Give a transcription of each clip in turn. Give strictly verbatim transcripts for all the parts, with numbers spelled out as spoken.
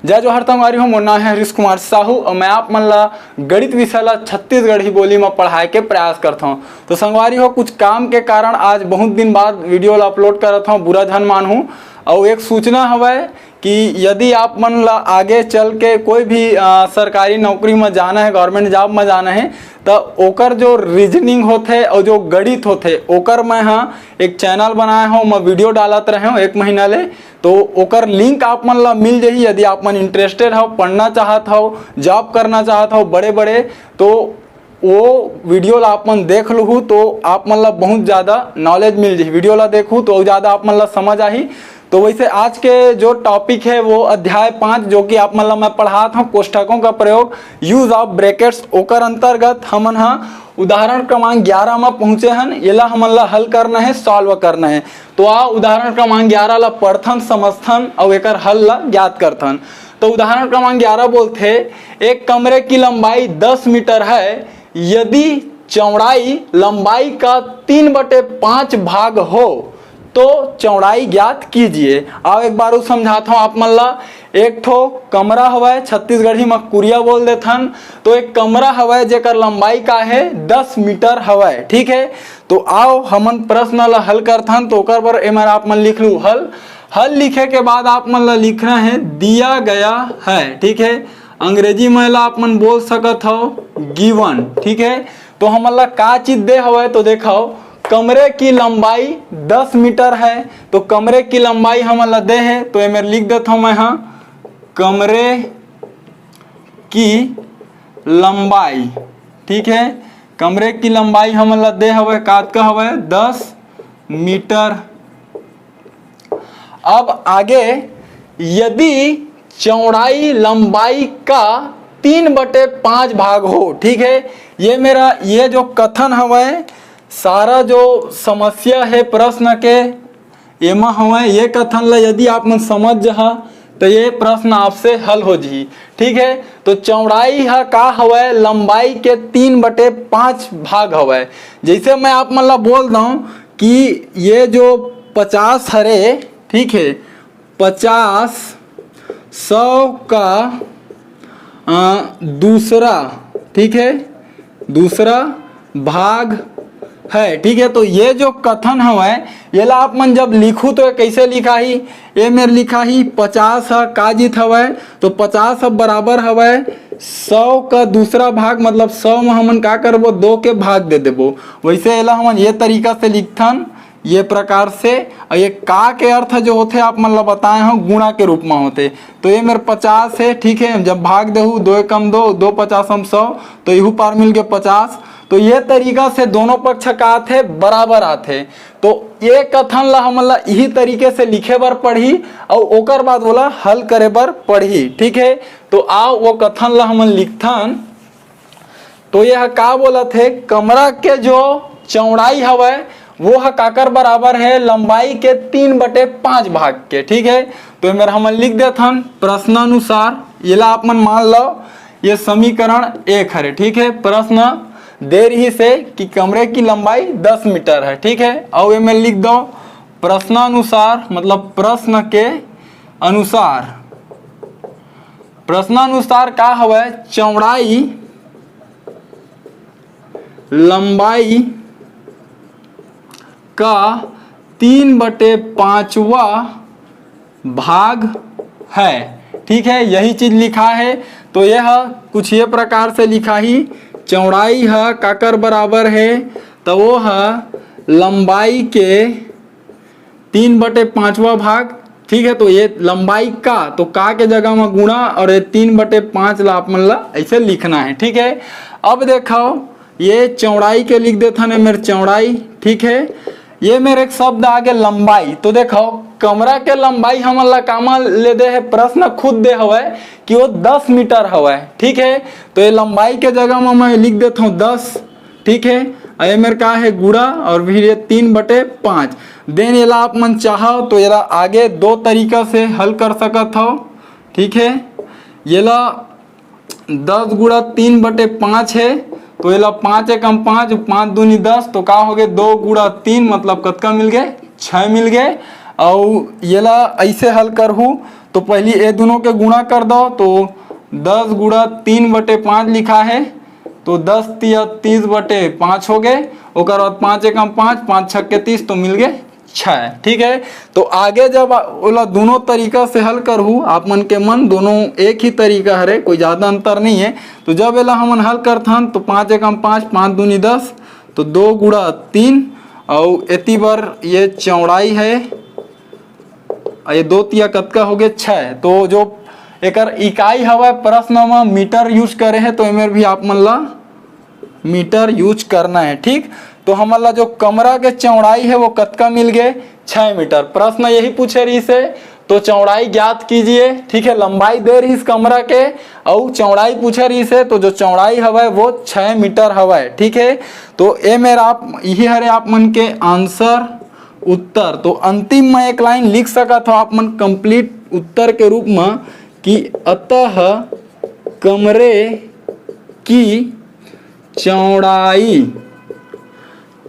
जय जोहार संगवारी हो, मोर नाम है हरीश कुमार साहू और मैं आप मन ला गणित विषय ला छत्तीसगढ़ी बोली में पढ़ाए के प्रयास करता हूँ। तो संगवारी हो, कुछ काम के कारण आज बहुत दिन बाद वीडियो ला अपलोड करत हूँ, बुरा झन मानहू। और एक सूचना हवय कि यदि आप मन ला आगे चल के कोई भी अ, सरकारी नौकरी में जाना है, गवर्नमेंट जॉब में जाना है, तो ओकर जो रीजनिंग होथे और जो गणित होथे, ओकर मैं हाँ एक चैनल बनाए हूँ, मैं वीडियो डालत रहे हूँ एक महीना ले। तो ओकर लिंक आप मन ला मिल जाही। यदि आप मन इंटरेस्टेड हो, पढ़ना चाहत हो, जॉब करना चाहत हो बड़े बड़े, तो वो वीडियो ला आप मन देख लूहू, तो आप मन ला बहुत ज़्यादा नॉलेज मिल जाही। वीडियो ला देखू तो ज़्यादा आप मन ला समझ आही। तो वैसे आज के जो टॉपिक है वो अध्याय पाँच, जो कि आप मन ला मैं पढ़ात हूँ, कोष्ठकों का प्रयोग, यूज ऑफ ब्रैकेट्स, ओकर अंतर्गत हमन हा उदाहरण क्रमांक ग्यारह में पहुँचे हन। एला हमन ला हल करना है, सॉल्व करना है। तो आ उदाहरण क्रमांक ग्यारह ला पढ़थन, समझथन और एकर हल ला ज्ञात करथन। तो उदाहरण क्रमांक ग्यारह बोलथे, एक कमरे की लंबाई दस मीटर है, यदि चौड़ाई लंबाई का तीन बटे पाँच भाग हो तो चौड़ाई ज्ञात कीजिए। आओ एक बार समझाता हूँ आप मन ला। एक ठो कमरा हवय, छत्तीसगढ़ी में कुरिया बोल देथन, तो एक कमरा हवय जेकर लंबाई का है दस मीटर हवय, ठीक है। तो आओ हमन प्रश्न ला हल करथन। तो ओकर बर एमर आप मन लिख लू हल। हल लिखे के बाद आप मन ला लिखना है दिया गया है, ठीक है। अंग्रेजी में ला आप मन बोल सकत हो गिवन, ठीक है। तो हमन ला का चीज दे हवय, तो देखो कमरे की लंबाई दस मीटर है, तो कमरे की लंबाई हमन ला दे है, तो एमेर लिख देता हूँ मैं हाँ कमरे की लंबाई, ठीक है। कमरे की लंबाई हमन ला दे हवय, कातका हवय, दस मीटर। अब आगे यदि चौड़ाई लंबाई का तीन बटे पाँच भाग हो, ठीक है। ये मेरा ये जो कथन हवय, सारा जो समस्या है प्रश्न के एमा हवय, ये कथन ला यदि आप मन समझ जहा तो ये प्रश्न आपसे हल हो जही, ठीक है। तो चौड़ाई हा का हवय, लंबाई के तीन बटे पाँच भाग हवय। जैसे मैं आप मन ला बोल दूँ कि ये जो पचास हरे, ठीक है, पचास, सौ का अ, दूसरा, ठीक है, दूसरा भाग है, ठीक है। तो ये जो कथन हवय, ये ला आप मन जब लिखू तो ये कैसे लिखाही? ये मेर लिखाही पचास ह का जीत हवय, तो पचास ह बराबर हवय सौ का दूसरा भाग, मतलब सौ में हमन का करबो, दो के भाग दे देबो। वैसे एला हमन ये तरीका से लिखथन, ये प्रकार से। और ये का के अर्थ जो होथे आप मन ला बताए हो, गुणा के रूप में होथे। तो ये मेर पचास है, ठीक है, जब भाग देहू, दो एकम दो, दो पचासम सौ, तो इहू पार मिल गए पचास। तो ये तरीका से दोनों पक्ष का आथे, बराबर आथे। तो ये कथन ला हमन ला इही तरीके से लिखे बर पड़ही और ओकर बाद ओला हल करे बर पड़ही, ठीक है। तो आओ वो कथन ला हमन लिखथन। तो यह का बोलत हे, कमरा के जो चौड़ाई हवय वो ह काकर बराबर है, लंबाई के तीन बटे पाँच भाग के, ठीक है। तो एमेर हमन लिख देथन प्रश्नानुसार, येला आप मन मान लो ये समीकरण एक हरे, ठीक है। प्रश्न दे रही से कि कमरे की लंबाई दस मीटर है, ठीक है, और एमेर लिख दो प्रश्नानुसार, मतलब प्रश्न के अनुसार। प्रश्नानुसार का हवय, चौड़ाई लंबाई का तीन बटे पाँचवा भाग है, ठीक है, यही चीज लिखा है। तो यह कुछ ये प्रकार से लिखा ही, चौड़ाई ह काकर बराबर है, तो वो ह लंबाई के तीन बटे पाँचवा भाग, ठीक है। तो ये लंबाई का, तो का के जगह में गुणा और ये तीन बटे पाँच ला आप मन ला ऐसे लिखना है, ठीक है। अब देखो ये चौड़ाई के लिख देथन, ये मेर चौड़ाई, ठीक है। ये मेर एक शब्द आगे लंबाई, तो देखो कमरा के लंबाई हमन ला कामा ले दे है, प्रश्न खुद दे हवय कि वो दस मीटर हवय, ठीक है। तो ये लंबाई के जगह में मैं लिख देता हूँ दस, ठीक है। और ये मेर का है गुणा और फिर ये तीन बटे पाँच। देन येला आप मन चाहो तो येला आगे दो तरीका से हल कर सकत हो, ठीक है। येला दस गुणा तीन बटे पाँच है, तो येला पाँच एकम पाँच, पाँच दूनी दस, तो का हो गए दो गुणा तीन, मतलब कतका मिल गए, छः मिल गए। और येला ऐसे हल करहू तो पहली ये दोनों के गुणा कर दो, तो दस गुणा तीन बटे पाँच लिखा है, तो दस तिया तीस बटे पाँच हो गए। ओकर बाद पाँच एकम पाँच, पाँच छक्के तीस, तो मिल गए छः। ठीक है, तो आगे जब आ- ओला दोनों तरीका से हल करहू, आप मन के मन दोनों एक ही तरीका हरे, कोई ज़्यादा अंतर नहीं है। तो जब एला हमन हल करथन, तो पाँच एकम पाँच, पाँच दूनी दस, तो दो गुणा तीन, और एती बर ये चौड़ाई है, और ये दो तिया कतका हो गए? छः। तो जो एकर इकाई हवय, प्रश्न म मीटर यूज करे है, तो एमेर भी आप मन ला मीटर यूज करना है। ठीक, तो हमन ला जो कमरा के चौड़ाई है, वो कतका मिल गए? छः मीटर। प्रश्न यही पूछे रहिस है, तो चौड़ाई ज्ञात कीजिए। ठीक है, लंबाई दे रहिस कमरा के, अउ चौड़ाई पूछे रहिस है, तो जो चौड़ाई हवय, वो छः मीटर हवय। ठीक है, तो एमेर आप, यही हरे आप मन के आंसर, उत्तर। तो अंतिम में एक लाइन लिख सकत हो आप मन कंप्लीट उत्तर के रूप में कि अतः कमरे की चौड़ाई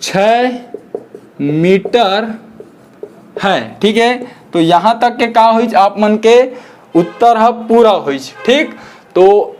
छः मीटर है। ठीक है, तो यहाँ तक के का होइच, आप मन के उत्तर ह पूरा होइच। ठीक, तो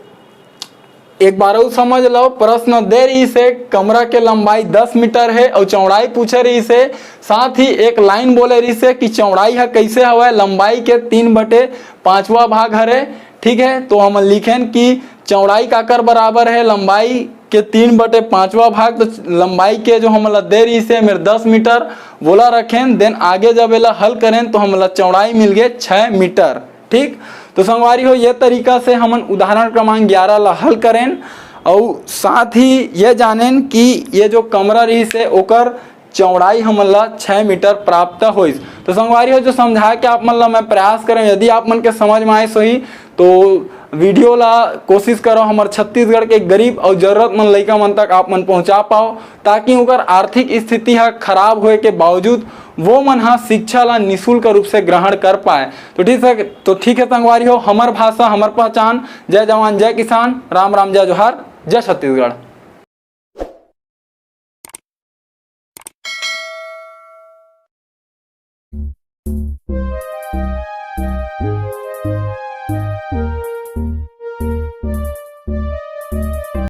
एक बार अउ समझ लो, प्रश्न दे रहिस है, कमरा के लंबाई दस मीटर है और चौड़ाई पूछे रहिस है, साथ ही एक लाइन बोले रहिस है कि चौड़ाई है कैसे हवय, लंबाई के तीन बटे पांचवा भाग हरे। ठीक है, तो हम लिखेन कि चौड़ाई काकर बराबर है, लंबाई के तीन बटे पांचवा भाग। तो लंबाई के जो हमन ला दे रहिस है मेर दस मीटर, वोला रखेन, देन आगे जब एला हल करेन तो हमन ला चौड़ाई मिल गए छः मीटर। ठीक, तो संगवारी हो, ये तरीका से हमन उदाहरण क्रमांक ग्यारह ला हल करेन। और साथ ही ये जानेन कि ये जो कमरा रहिस है, ओकर चौड़ाई हमन ला छः मीटर प्राप्त होइस। तो संगवारी हो, जो समझा के आप मन ला मैं प्रयास करें, यदि आप मन के समझ में आइस होही, तो वीडियो ला कोशिश करो हमर छत्तीसगढ़ के गरीब और जरूरतमंद लइका मन तक आप मन पहुंचा पाओ, ताकि ओकर आर्थिक स्थिति ह खराब होए के बावजूद वो मन ह शिक्षा ला निशुल्क रूप से ग्रहण कर पाए। तो ठीक है, तो ठीक है संगवारी हो, हमर भाषा, हमर पहचान। जय जवान, जय किसान, राम राम, जय जोहार, जय छत्तीसगढ़।